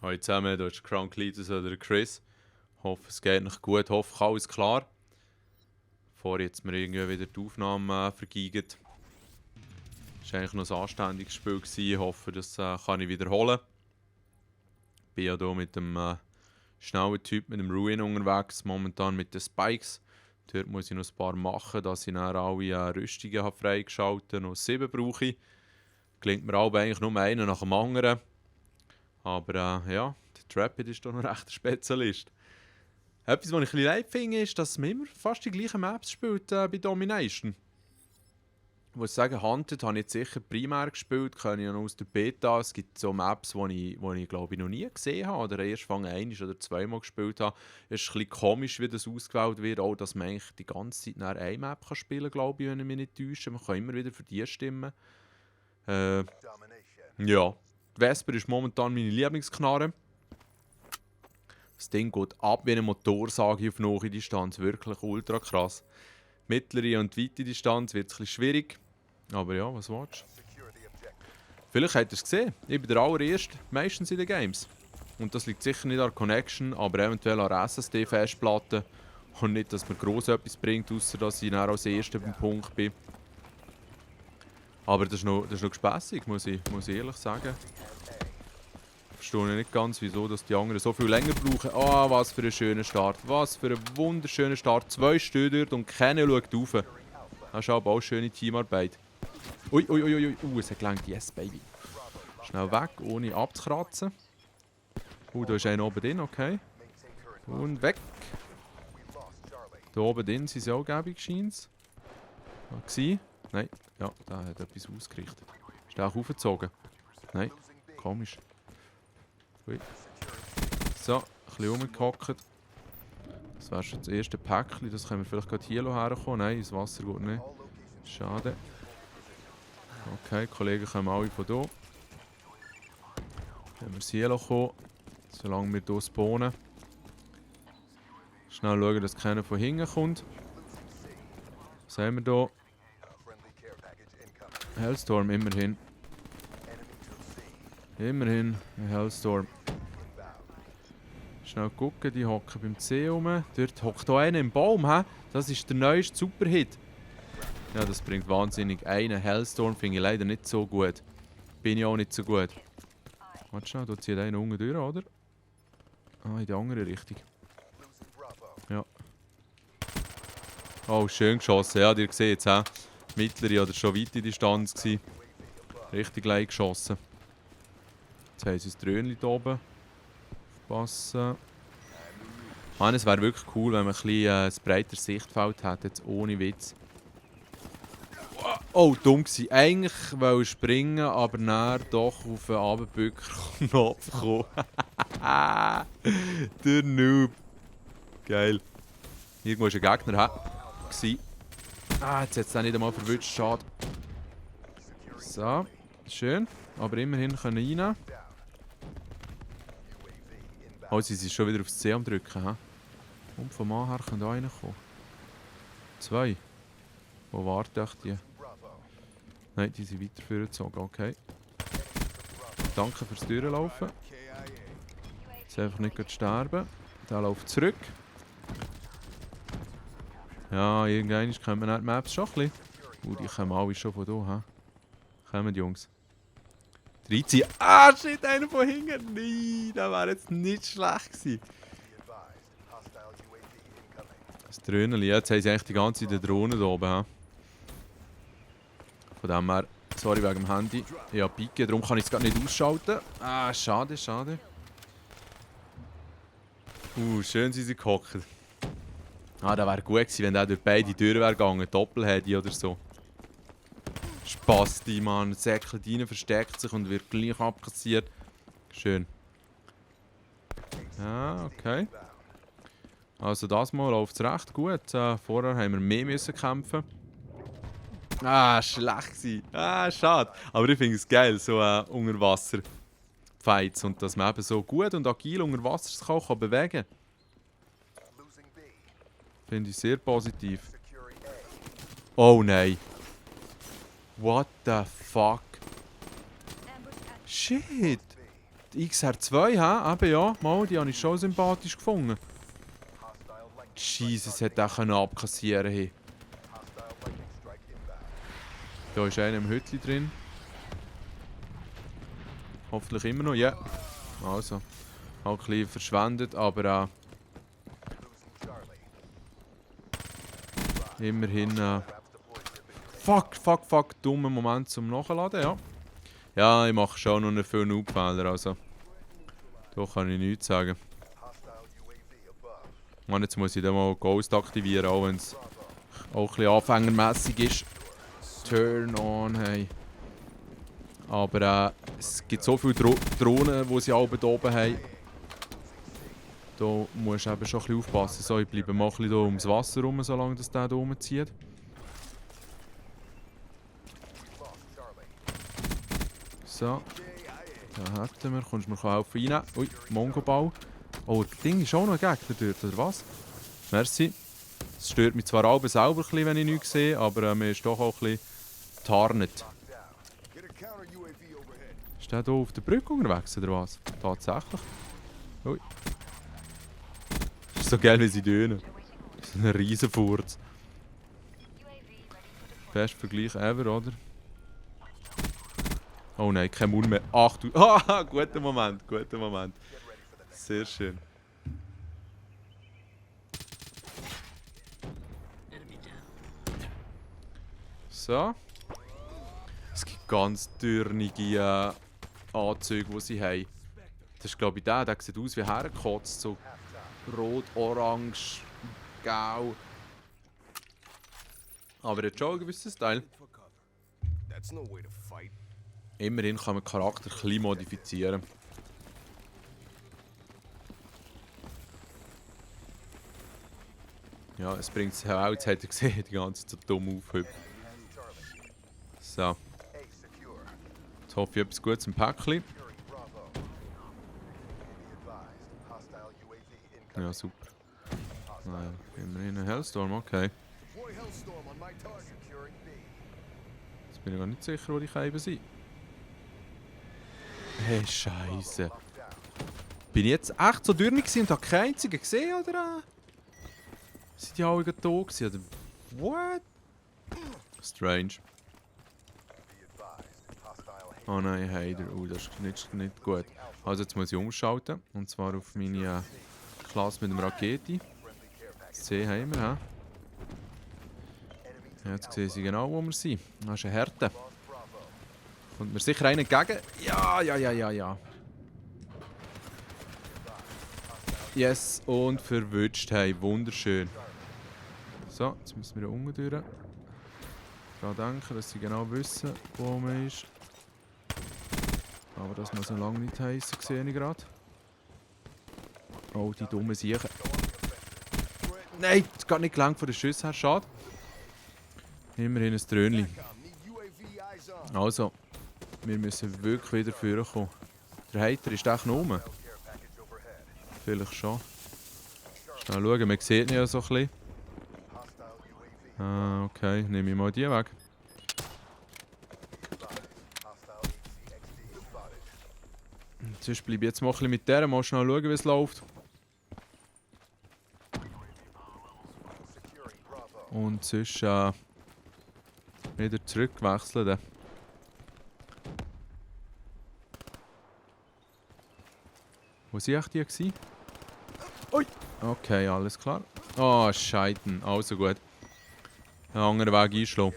Hallo zusammen, hier ist Crown Cletus oder Chris. Hoffe, es geht noch gut, hoffe, alles klar. Bevor jetzt mir irgendwie wieder die Aufnahme vergeigt. Das war eigentlich noch ein anständiges Spiel. Ich hoffe, das kann ich wiederholen. Ich bin ja hier mit dem schnellen Typ, mit dem Ruin unterwegs, momentan mit den Spikes. Dort muss ich noch ein paar machen, dass ich dann alle Rüstungen habe freigeschaltet habe. Noch 7 brauche ich. Klingt mir aber eigentlich nur einer nach dem anderen. Aber ja, der Trapid ist doch noch recht ein Spezialist. Etwas, was ich ein bisschen leid finde, ist, dass man immer fast die gleichen Maps spielt bei Domination. Ich muss sagen, Hunted habe ich jetzt sicher primär gespielt, kenne ich ja noch aus der Beta. Es gibt so Maps, die ich glaube ich noch nie gesehen habe oder erst ein- oder zweimal gespielt habe. Es ist ein bisschen komisch, wie das ausgewählt wird, auch dass man eigentlich die ganze Zeit nach einer Map kann spielen kann, glaube ich, wenn ich mich nicht täusche. Man kann immer wieder für die stimmen. Ja, die Vesper ist momentan meine Lieblingsknarre. Das Ding geht ab wie eine Motorsage auf nahe Distanz. Wirklich ultra krass. Mittlere und weite Distanz wird es ein bisschen schwierig. Aber ja, was willst du? Vielleicht habt ihr es gesehen. Ich bin der allererste meistens in den Games. Und das liegt sicher nicht an der Connection, aber eventuell an der SSD-Festplatte. Und nicht, dass mir gross etwas bringt, außer dass ich dann als Erster beim Punkt bin. Aber das ist noch gespässig, muss ich ehrlich sagen. Ich verstehe nicht ganz, wieso dass die anderen so viel länger brauchen. Ah, was für ein schöner Start. Was für ein wunderschöner Start. 2 stehen dort und keiner schaut rauf. Das ist aber auch schöne Teamarbeit. Ui, ui, ui, ui. Es hat gelangt. Yes, Baby. Schnell weg, ohne abzukratzen. Da ist einer oben drin, okay. Und weg. Da oben drin sind sie auch gäbig, scheint es. Nein, ja, da hat etwas ausgerichtet. Ist der auch aufgezogen? Nein, komisch. Ui. So, ein bisschen rumgehockt. Das wäre schon das erste Päckchen, das können wir vielleicht gerade hier herkommen. Nein, ins Wasser geht nicht. Schade. Okay, die Kollegen kommen alle von hier. Wenn wir hier kommen, solange wir hier spawnen. Schnell schauen, dass keiner von hinten kommt. Was haben wir hier? Hellstorm, immerhin. Immerhin ein Hellstorm. Schnell gucken, die hocken beim C rum. Dort hockt hier einer im Baum, hä? Das ist der neueste Superhit. Ja, das bringt wahnsinnig. Einen Hellstorm finde ich leider nicht so gut. Bin ich auch nicht so gut. Warte schnell, da zieht einer unten durch, oder? Ah, in die andere Richtung. Ja. Oh, schön geschossen. Ja, ihr seht es, hä? Mittlere oder schon weite Distanz gewesen. Richtig leicht geschossen. Jetzt haben sie das Dröhnchen hier oben. Aufpassen. Mann, es wäre wirklich cool, wenn man ein bisschen ein breiteres Sichtfeld hätte, jetzt ohne Witz. Oh, dumm gewesen. Eigentlich wollte ich springen, aber dann doch auf den Abendbücker-Knopf kommen. Der Noob. Geil. Irgendwo war ein Gegner. Jetzt hat es den nicht einmal verwünscht. Schade. So, schön. Aber immerhin können rein. Oh, sie sind schon wieder aufs C am drücken. He? Und vom A her können da reinkommen. 2. Wo warten die? Nein, die sind weiter vorgezogen. Okay. Danke fürs Durchlaufen. Jetzt einfach nicht sterben. Der läuft zurück. Ja, irgendwann kommen wir die Maps schon ein bisschen. Die kommen alle schon von hier. Kommen die Jungs. 13. Ah, shit, einer von hinten. Nein, das wäre jetzt nicht schlecht gewesen. Das Dröhnchen, jetzt haben sie eigentlich die ganze Zeit die Drohne hier oben. Von dem her, sorry wegen dem Handy. Ich habe Pike, darum kann ich es gerade nicht ausschalten. Ah, schade, schade. Schön sind sie gehockt. Ah, das wäre gut gewesen, wenn der durch beide Türen wäre gegangen. Doppelheady oder so. Spasti, Mann. Säckelt rein, versteckt sich und wird gleich abkassiert. Schön. Ja, okay. Also das Mal läuft es recht gut. Vorher haben wir mehr müssen kämpfen. Ah, schlecht gewesen. Ah, schade. Aber ich finde es geil, so Unterwasser-Fights. Und dass man eben so gut und agil unter Wasser sich auch bewegen kann. Finde ich sehr positiv. Oh nein. What the fuck? Shit! Die XR2, hä? Eben ja, mal, die habe ich schon sympathisch gefunden. Jesus, hätte auch abkassieren können. Da ist einer im Hütchen drin. Hoffentlich immer noch, ja. Yeah. Also, halt ein bisschen verschwendet, aber immerhin. Fuck, dummer Moment zum Nachladen, ja. Ja, ich mache schon noch einen viel Noob-Fehler, also. Da kann ich nichts sagen. Und jetzt muss ich dann mal Ghost aktivieren, auch wenn es auch ein bisschen anfängermässig ist. Turn on, hey. Aber es gibt so viele Drohnen, die sie alle oben haben. Da musst du eben schon ein bisschen aufpassen. So, ich bleibe mal ein bisschen hier ums Wasser rum, solange das der hier rumzieht. So. Da hätten wir. Kommst du mir helfen reinnehmen? Ui, Mongoball. Oh, das Ding ist auch noch ein Gegner dort, oder was? Merci. Es stört mich zwar auch selber ein bisschen, wenn ich nichts sehe, aber mir ist doch auch ein bisschen tarnet. Ist der hier auf der Brücke unterwegs, oder was? Tatsächlich. Ui. Ist so geil, wie sie tönen. Das ist ein riesen Furz. Best Vergleich ever, oder? Oh nein, kein Mund mehr. Ach du. Ah, guter Moment, guter Moment. Sehr schön. So. Es gibt ganz dürnige Anzüge, die sie haben. Das ist glaube ich der sieht aus wie hergekotzt. So rot, orange, grau. Aber er hat schon einen gewissen Style. Immerhin kann man den Charakter ein bisschen modifizieren. Ja, es bringt es auch, jetzt hat er gesehen, die ganze Zeit so dumm aufhüpft. So. Jetzt hoffe ich etwas Gutes im Päckchen. Ja, super. Naja, immerhin ein Hellstorm, okay. Jetzt bin ich gar nicht sicher, wo die Käben sind. Hey, Scheiße. Bin ich jetzt echt so dürr und habe keinen einzigen gesehen, oder? Sind die alle da gewesen, oder? What? Strange. Oh nein, Heider. Das ist nicht gut. Also jetzt muss ich umschalten. Und zwar auf meine Klasse mit dem Raketi. C haben wir, hä? Ja, jetzt sehen sie genau, wo wir sind. Das ist eine Härte. Kommt mir sicher einen entgegen? Ja. Yes, und verwünscht. Hey, wunderschön. So, jetzt müssen wir hier unten durch. Daran denken, dass sie genau wissen, wo man ist. Aber das muss noch lange nicht heissen, sehe ich gerade. Oh, die dummen Siechen. Nein, es geht nicht gelangt von den Schüssen her, schade. Immerhin ein Trönchen. Also, wir müssen wirklich wieder vorkommen. Der Hater ist echt noch rum. Vielleicht schon. Schnell schauen, man sieht ihn ja so ein bisschen. Ah, okay, nehme ich mal die weg. Sonst bleibe ich jetzt mal ein bisschen mit der, mal schnell schauen, wie es läuft. Und sonst wieder zurückwechseln. Wo waren die? Ui! Okay, alles klar. Oh, Scheiten. Also gut. Einen anderen Weg einschlagen.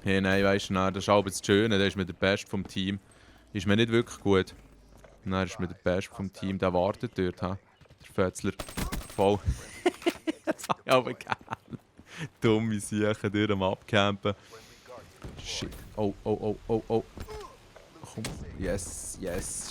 Hey, nein, weißt du, das ist auch das Schöne. Der ist mir der Beste vom Team. Ist mir nicht wirklich gut. Nein, ist mir der Beste vom Team. Der wartet dort. Der Fötzler. Voll. Das habe ich aber gerne. Dumme Siechen durch am Abcampen. Shit. Oh. Komm. Yes.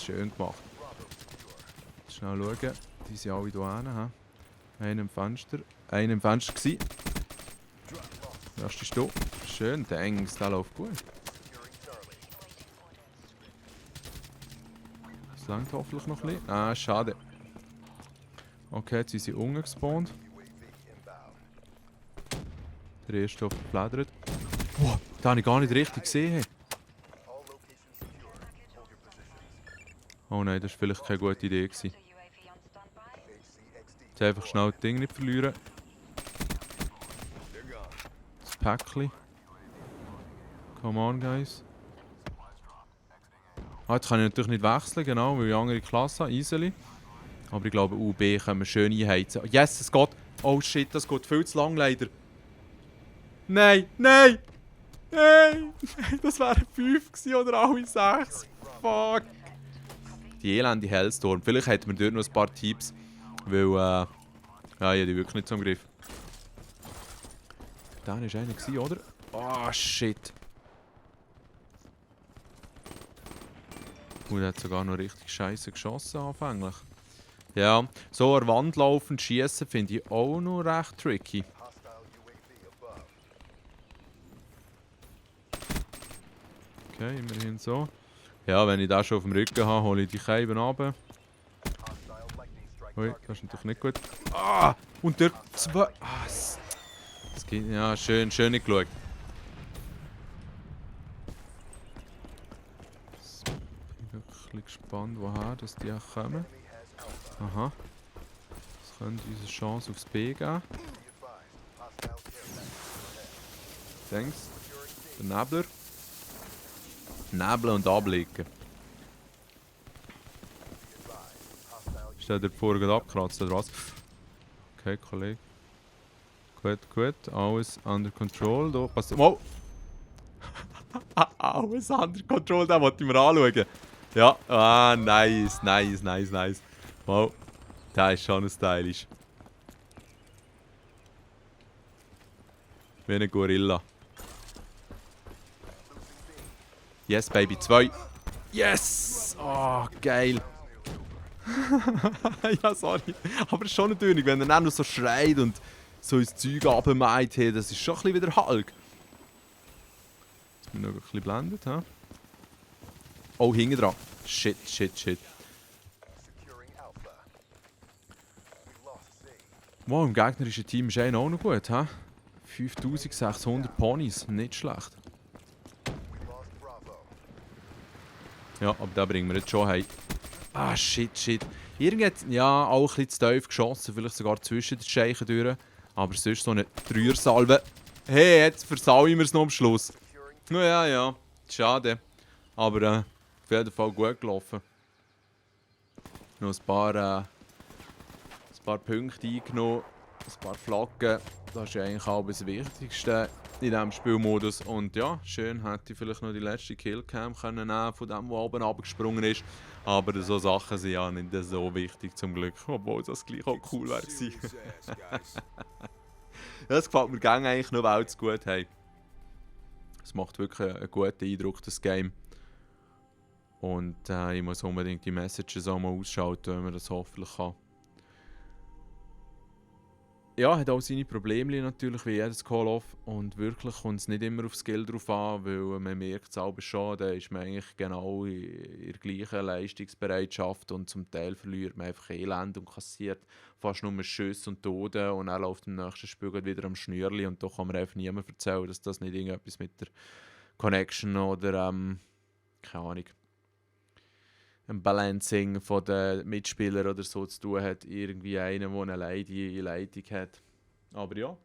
Schön gemacht. Schnell schauen. Die sind alle hier hin. Einer im Fenster. Einer im Fenster gsi. Der erste ist hier. Schön, thanks. Der läuft gut. Das langt hoffentlich noch ein bisschen. Ah, schade. Okay, jetzt sind sie unten gespawnt. Der erste verplädert. Wow, den habe ich gar nicht richtig gesehen. Oh nein, das war vielleicht keine gute Idee gewesen. Jetzt einfach schnell das Ding nicht verlieren. Das Päckchen. Come on, guys. Ah, jetzt kann ich natürlich nicht wechseln, genau, weil ich eine andere Klasse habe, easily. Aber ich glaube, UB können wir schön einheizen. Yes, es geht. Oh shit, das geht viel zu lang leider. Nein, nein! Nein! Das wären 5 gewesen oder alle 6. Fuck! Die elende Hellstorm. Vielleicht hätten wir dort noch ein paar Tipps. Weil, ja, ich habe die wirklich nicht zum Griff. Da war einer, oder? Oh shit! Und er hat sogar noch richtig scheiße geschossen anfänglich. Ja, so an der Wand laufend schießen finde ich auch noch recht tricky. Okay, immerhin so. Ja, wenn ich das schon auf dem Rücken habe, hole ich die Scheiben runter. Ui, das ist natürlich nicht gut. Ah! Und der zwei... Ah, das geht... Ja, schön nicht geschaut. Ich bin wirklich gespannt, woher dass die auch kommen. Aha. Das könnte uns eine Chance aufs B geben. Thanks. Der Nebler. Nebeln und abliegen. Ist der vorher gerade abgekratzt oder was? Okay, Kollege. Gut. Alles under control. Da passt. Wow! Alles under control, den wollte ich mir anschauen. Ja, ah, nice. Wow, der ist schon stylisch. Wie ein Gorilla. Yes, Baby, 2. Yes! Oh, geil. Ja, sorry. Aber schon natürlich, wenn er dann noch so schreit und so ins Zeug runtermeint, hey, das ist schon ein bisschen wie der Hulk. Jetzt bin ich noch ein bisschen blendet, hä? Oh, hinten dran. Shit. Wow, im gegnerischen Team ist einer auch noch gut, hä? 5600 Ponys, nicht schlecht. Ja, aber den bringen wir jetzt schon heim. Ah, shit. Irgend ja, auch ein bisschen zu tief geschossen, vielleicht sogar zwischen den Scheichen durch. Aber sonst so eine Dreiersalve. Hey, jetzt versauen wir es noch am Schluss. Ja, schade. Aber auf jeden Fall gut gelaufen. Noch ein paar Punkte eingenommen, ein paar Flaggen. Das ist ja eigentlich auch das Wichtigste in diesem Spielmodus. Und ja, schön hätte ich vielleicht noch die letzte Killcam können nehmen von dem, der oben runtergesprungen ist. Aber so Sachen sind ja nicht so wichtig zum Glück, obwohl das gleich auch cool wäre. Das gefällt mir eigentlich noch wel zu gut. Hey. Es macht wirklich einen guten Eindruck, das Game. Und ich muss unbedingt die Messages auch mal ausschalten, wenn man das hoffentlich kann. Ja, hat auch seine Probleme natürlich, wie jedes Call-Off. Und wirklich kommt es nicht immer auf Skill drauf an, weil man merkt es selber schon, da ist man eigentlich genau in der gleichen Leistungsbereitschaft und zum Teil verliert man einfach Elend und kassiert fast nur Schüsse und Tode und dann läuft im nächsten Spiel wieder am Schnürli und da kann man einfach niemand erzählen, dass das nicht irgendetwas mit der Connection oder keine Ahnung, ein Balancing von den Mitspielern oder so zu tun hat. Irgendwie einer, der eine Leitung hat. Aber ja,